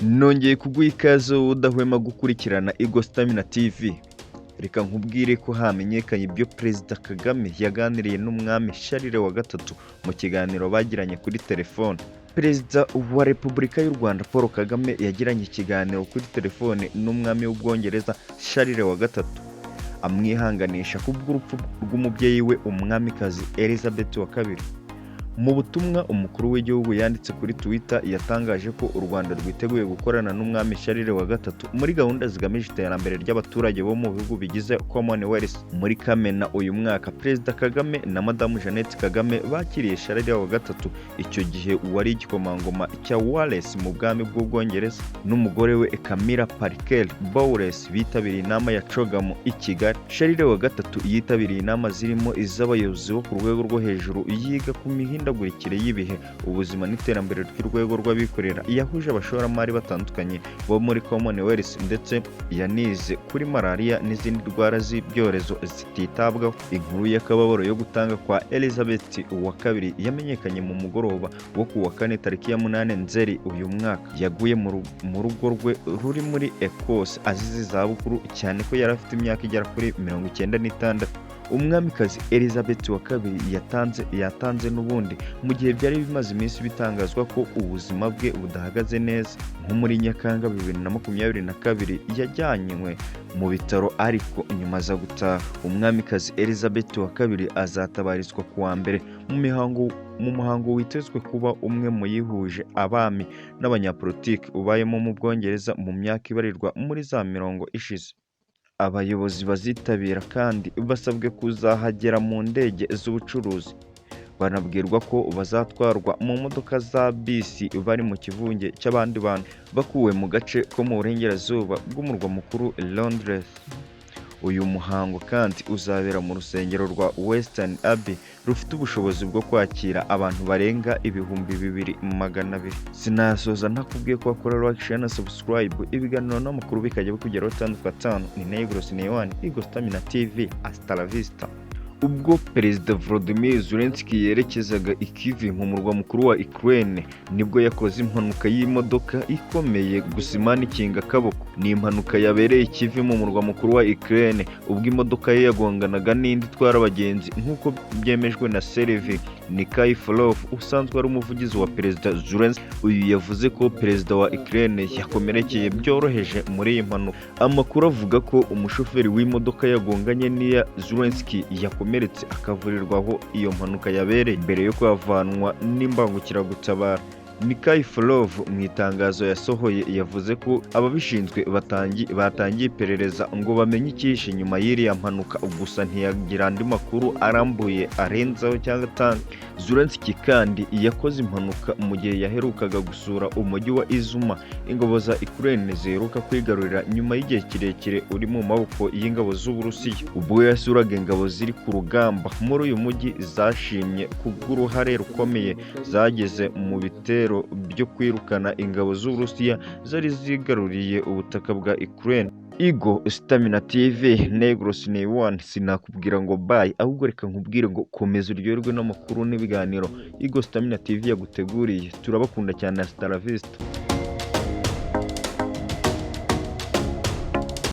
Nongeye kuguha ikaze wowe udahwema gukurikirana Eagle Stamina TV. Reka nkubwire ko hamenyekanye ibyo Perezida Kagame yaganiriye n'Umwami Charles wa gatatu mu kiganiro bagiranye kuri telefone. Perezida wa Repubulika y'u Rwanda Paul Kagame yagiranye ikiganiro kuri telefone n'Umwami w'Ubwongereza Charles wa gatatu, amwihanganisha kubw'urupfu rw'umubyeyi we Umwamikazi Elizabeth wa kabiri. Mu butumwa umukuru w'igihugu yanditse kuri Twitter, yatangaje ko u Rwanda rwiteguye gukorana n'Umwami Charles wa gatatu muri gahunda zigamije iterambere ry'abaturage bo mu bihugu bigize Commonwealth. Muri Kamena uyu mwaka, Perezida Kagame na Madamu Jeannette Kagame bakiriye Charles wa gatatu, icyo gihe wari igikomangoma cya Wales mu bwami bw'Ubwongereza, n'umugore we Camilla Parker Bowles bitabiriye inama ya CHOGM i Kigali. Charles wa gatatu yitabiriye inama zirimo iz'abayobozi bo ku rwego rwo hejuru yiga ku mihindagurikire y'ibihe, ubuzima n'iterambere ry'urwego rw'abikorera, yahuje abashoramari batandukanye bo muri Commonwealth, ndetse yanize kuri malariya n'izindi ndwara z'ibyorezo zititabwaho. Inkuru y'akababaro yo gutanga kwa Elizabeth wa kabiri yamenyekanye mu mugoroba wo ku wa kane tariki ya 8 Nzeri uyu mwaka. Yaguye mu rugo rwe ruri muri Ecosse azize izabukuru, cyane ko yari afite imyaka igera kuri 96. Umwamikazi Elizabeth wa kabiri yatanze n'ubundi mu gihe byari bimaze iminsi bitangazwa ko ubuzima bwe budahagaze neza. Nko muri Nyakanga 2022 yajyanywe mu bitaro, ariko nyuma aza gutaha. Umwamikazi Elizabeth wa kabiri azatabarizwa ku wa mbere mu muhango witezwe kuba umwe mu yihuje abami n'abanyapolitiki ubayemo mu Bwongereza mu myaka ibarirwa muri za mirongo ishize. Abayobozi bazitabira kandi basabwe kuzahagera mu ndege z'ubucuruzi, banabwirwa ko bazatwarwa mu modoka za bisi bari mu kivunge cy'abandi bantu, bakuwe mu gace ko mu burengerazuba bw'umurwa mukuru Londres. Uyu muhango kandi uzabera mu rusengero rwa Westminster Abbey rufite ubushobozi bwo kwakira abantu barenga 2200. Sinasoza ntakubwiye ko wakora like, share na subscribe, ibiganiro n'amakuru bikajya bikugeraho tanu kwa tanu. Ni Negros Newan, Eagle Stamina TV, hasta la vista. Ubwo Perezida Volodymyr Zelensky yerekezaga i Kyiv mu murwa mukuru wa Ukraine, nibwo yakoze impanuka y'imodoka ikomeye, gusa Imana ikinga akaboko. Ni impanuka yabereye i Kyiv mu murwa mukuru wa Ukraine, ubwo imodoka ye yagonganaga n'indi itwara abagenzi, nk'uko byemejwe na Serhiy Nikiforov usanzwe ari umuvugizi wa Perezida Zelensky. Uyu yavuze ko Perezida wa Ukraine yakomerekeye byoroheje muri iyi mpanuka. Amakuru avuga ko umushoferi w'imodoka yagonganye n'iya Zelensky yakomeretse, akavurirwa aho iyo mpanuka yabereye mbere yo kuhavanwa n'imbangukiragutabara. Nikiforov mu itangazo yasohoye yavuze ko ababishinzwe batangiye iperereza ngo bamenye icyihishe inyuma y'iriya mpanuka, gusa ntiyagira andi makuru arambuye arenzaho cyangwa atanga. Zelensky kandi yakoze impanuka mu gihe yaherukaga gusura umujyi wa Izuma ingabo za Ukraine ziheruka kwigarurira nyuma y'igihe kirekire uri mu maboko y'ingabo z'Uburusiya. Ubwo yasuraga ingabo ziri ku rugamba muri uyu mujyi, zashimye kubw'uruhare rukomeye zagize mu bitero byo kwirukana ingabo z'Uburusiya zari zigaruriye ubutaka bwa Ukraine. Eagle Stamina TV, Negros One, sinakubwira ngo bye, ahubwo reka nkubwire ngo komeza uryoherwe n'amakuru n'ibiganiro Eagle Stamina TV yaguteguriye. Turabakunda cyane, hasta la vista.